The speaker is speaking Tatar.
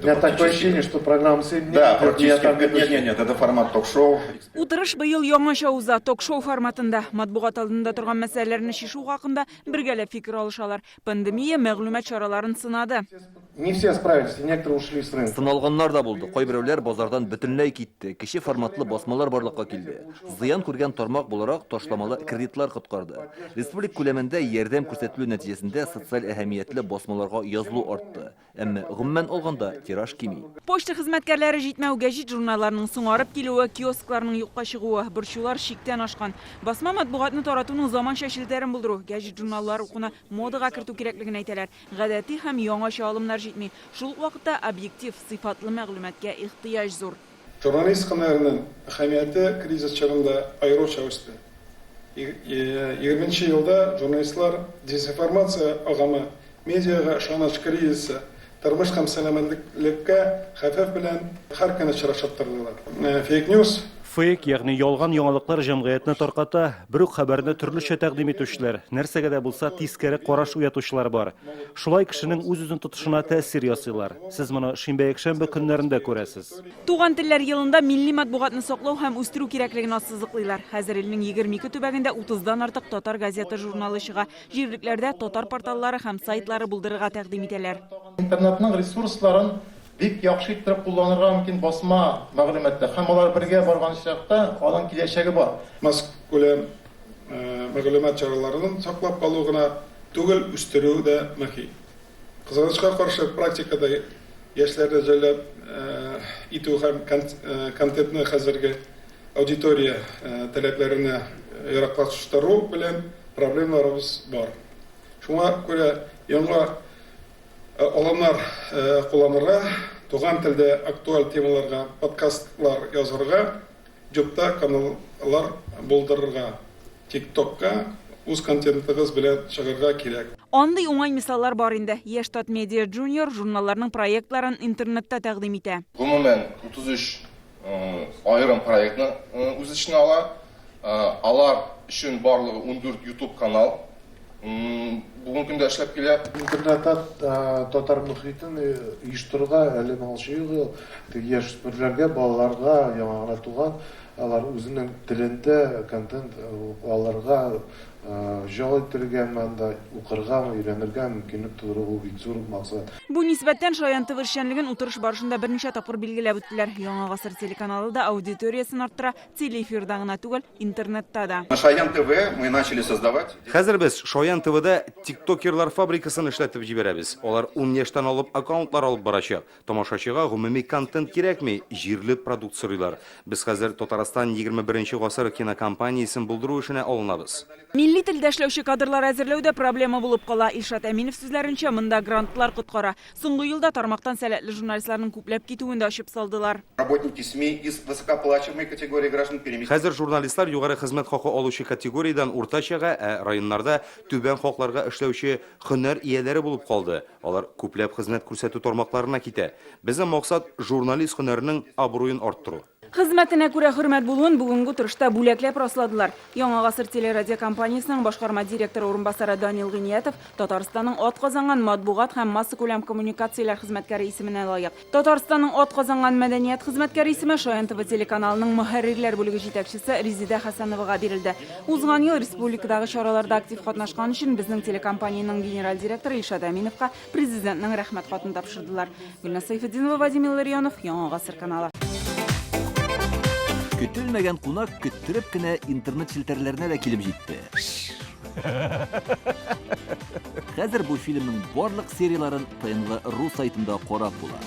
У меня такое ощущение, что программа 7 дней. Да, практически. Нет, нет, нет, это формат ток-шоу. Утырыш быел яңача уза, ток-шоу форматында. Матбугат алдында торган мәсьәләләрне чишү хакында бергәләп фикер алышалар. Пандемия мәгълүмат чараларын сынады. Не все справились, некоторые ушли с рынка. Сыналганнар да булды. Кайберәүләр базардан бөтенләй китте. Кече форматлы басмалар барлыкка килде. Зыян күргән тармак буларак ташламалы кредитлар коткарды. Республика күләмендә ярдәм күрсәтелү нәтиҗәсендә социаль әһәмиятле басмаларга язылу артты. Әмма, гомумән алганда, тираж кими. Почта хезмәткәрләре җитмәү, гәҗит-журналларның соңарып килүе, киоскларның юкка чыгуы, борчулар чиктән ашкан. Басма матбугатны таратуның заманча челтәрен булдыру, гәҗит-журналлар укуны модага кертү кирәклеген әйтәләр. Гадәти һәм яңача алымнар җитми. Шул ук вакытта объектив, сыйфатлы мәгълүматка ихтыяҗ зур. Журналист һөнәренең әһәмияте кризис чорында аеруча үсте. Егерменче елда журналистлар дезинформация агымы, медиага ышаныч кризисы, тормыш һәм сәламәтлеккә хәвеф белән һәр көн очрашып тордылар. Фейк-ньюс. Фейк, ягъни ялган яңалыклар җәмгыятьне тарката, бер үк хәбәрне төрлечә тәкъдим итүчеләр, нәрсәгә дә булса тискәре караш уятучылар бар. Шулай кешенең үз-үзен тотышына тәэсир ясыйлар. Сез моны шимбә-якшәмбе көннәрендә күрәсез. Туган телләр елында милли матбугатны саклау һәм үстерү кирәклеген ассызыклыйлар. Хәзер илнең 22 төбәгендә утыздан артык татар газета-журналы чыга. Җирлекләрдә татар порталлары һәм сайтлары булдырырга тәкъдим итәләр. Интернетның ресурсларын бик яхшы иттереп кулланырга мөмкин басма мәгълүматта һәм алар бергә барган очракта аның киләчәге бар. Массакүләм мәгълүмат чараларын саклап калу гына түгел, үстерү дә мөһим. Кызганычка каршы, практикада яшьләрне җәлеп итү һәм контентны хәзерге аудитория таләпләренә яраклаштыру белән проблемаларыбыз бар. Шуңа күрә яңа алымнар кулланырга, туган телдә актуаль темаларга подкастлар язарга, Ютубта каналлар булдырырга, ТикТокка үз контентыгыз белән чыгарга кирәк. Андый уңай мисаллар бар инде. Яшь Татмедиа Junior журналларның проектларын интернетта тәкъдим итә. Гомумән, 33 аерым проектны үз эченә ала. Алар өчен барлыгы 14 YouTube канал бүгенге көндә эшләп килә. Интернетта татар мохитен оештырырга әле моңарчы юк ул. Теге яшүсмерләргә, балаларга, яңа гына туган, алар үзенең телендә контент алырга, җал итәргәме анда, укыргамы, өйрәнергә мөмкинлек тудыру ул бик зур максат. Бу нисбәттән Шаян ТВ эшчәнлеген утырыш барышында берничә тапкыр билгеләп үттеләр. Яңа гасыр телеканалы да аудиториясен арттыра, Телеэфирда гына түгел, интернетта да. На Шаян ТВ мы начали создавать. Хәзер без Шаян ТВда тиктокерлар фабрикасын эшләтеп җибәрәбез. Алар ун яшьтән алып аккаунтлар алып барачак. Тамашачыга гомуми контент кирәкми, җирле продукт сорыйлар. Без хәзер Татарстан 21 гасыр кинокомпаниясен булдыру эшенә алынабыз. Милли телдә эшләүче кадрлар әзерләү дә проблема булып кала. Илшат Әминов сүзләренчә, монда грантлар коткара. Соңгы елда тармактан сәләтле журналистларның күпләп китүен дә ачып салдылар. Работники СМИ из высокооплачиваемой категории граждан переместились. Хәзер журналистлар югары хезмәт хакы алучы категориядән уртачага, ә районнарда түбән хакларга эшләүче һөнәр ияләре булып калды. Алар күпләп хезмәт күрсәтү тармакларына китә. Безнең максат, журналист һөнәренең абруен арттыру. Хезмәтенә күрә хөрмәт булуын бүгенге утырышта бүләкләп расладылар. Яңа гасыр телерадиокомпаниясенең башкарма директоры урынбасары Данил Гыйниятов Татарстанның атказанган матбугат һәм массакүләм коммуникацияләр хезмәткәре исеменә лаек. Татарстанның атказанган мәдәният хезмәткәре исеме Шаян ТВ телеканалының мөхәррирләр бүлеге җитәкчесе Резеда Хәсәновага бирелде. Узган ел республикадагы чараларда актив катнашкан өчен безнең телекомпаниянең генераль директоры Илшат Әминовка Президентның рәхмәт хатын тапшырдылар. Гөлназ Сәйфетдинова, Вадим Илларионов, Яңа гасыр каналы. Көтелмәгән кунак көттереп кенә интернет челтәрләренә дә килеп җитте. Хәзер бу фильмның барлык серияләрен ТНВ.ру сайтында карап була.